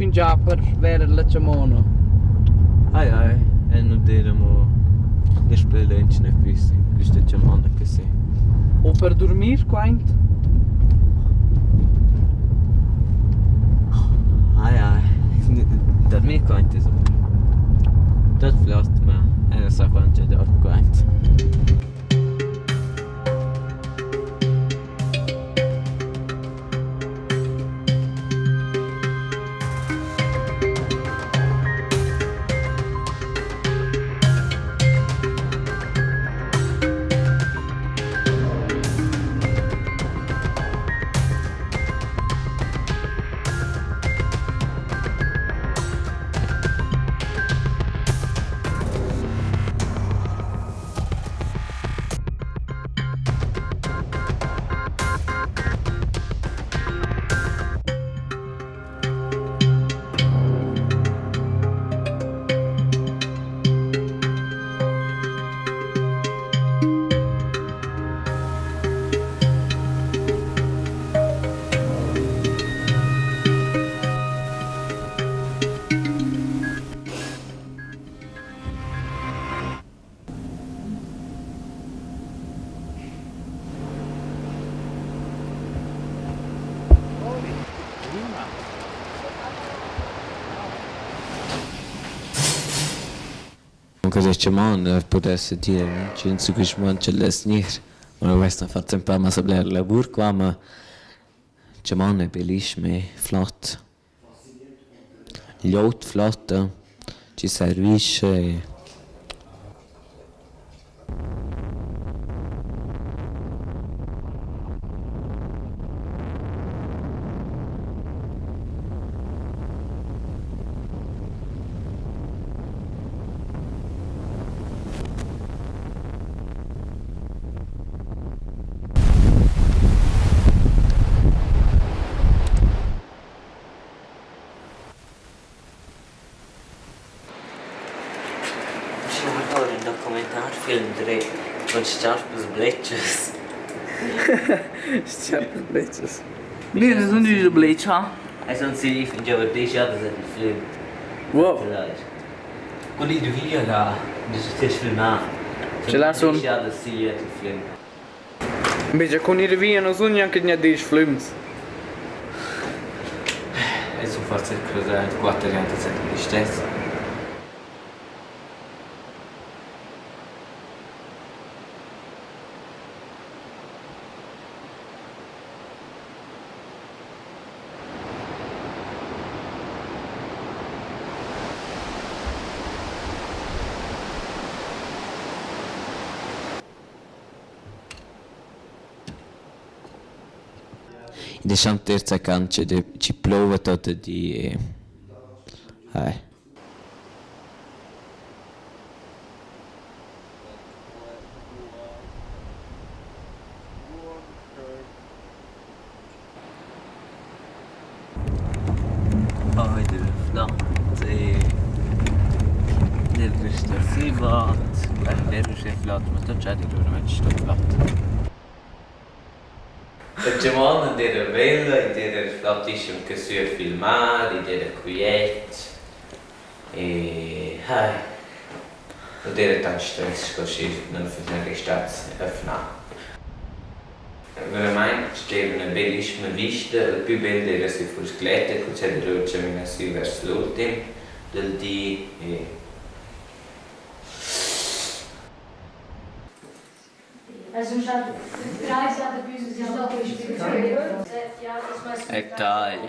fingià per verer la chamona? Ai ai, eu nu d'eira amo daspö lönch gnü püs in quista chamonna così. O per durmir quaint? Ai ai, dormir quaint es tuot flot, ma eu nu sa quant ch'eu dorm quaint. Cosa chamonda pudess dir ch'ins su quist muond ch'el dess gnir. Ma nu vess fat ün pa massa bler lavur qua, ma chamonda è bellischem e flot. Glieud flotta chi servischa e Schi guardar ün documentarfilm dret cun s-charpas bletschas. S-charpas bletschas. Nus sun üna bletscha. Eu sun sü fingià per desch jadas en il film. Wow. Cun ir via là, nus filmà. Ce la sun. Desch jadas sigl il film. Invece cun ir via nu sun gnanca gnà desch flüms. Eu sun forsa crudà in quatter jadas aint listess. Id es amo terza cantscha chi plouva tuot di e ai. La chamonna d'eira bella, id eira flottischem che sü a filmar, id eira quiet e hai, nu d'eira tant stress sco schi nun füssan restats a Fnà. Veramaing steva üna bellischma vista. Il pü bel d'eira sü Fuscletta cul cedröl chamina sü vers l'ultim dal di e E tagl.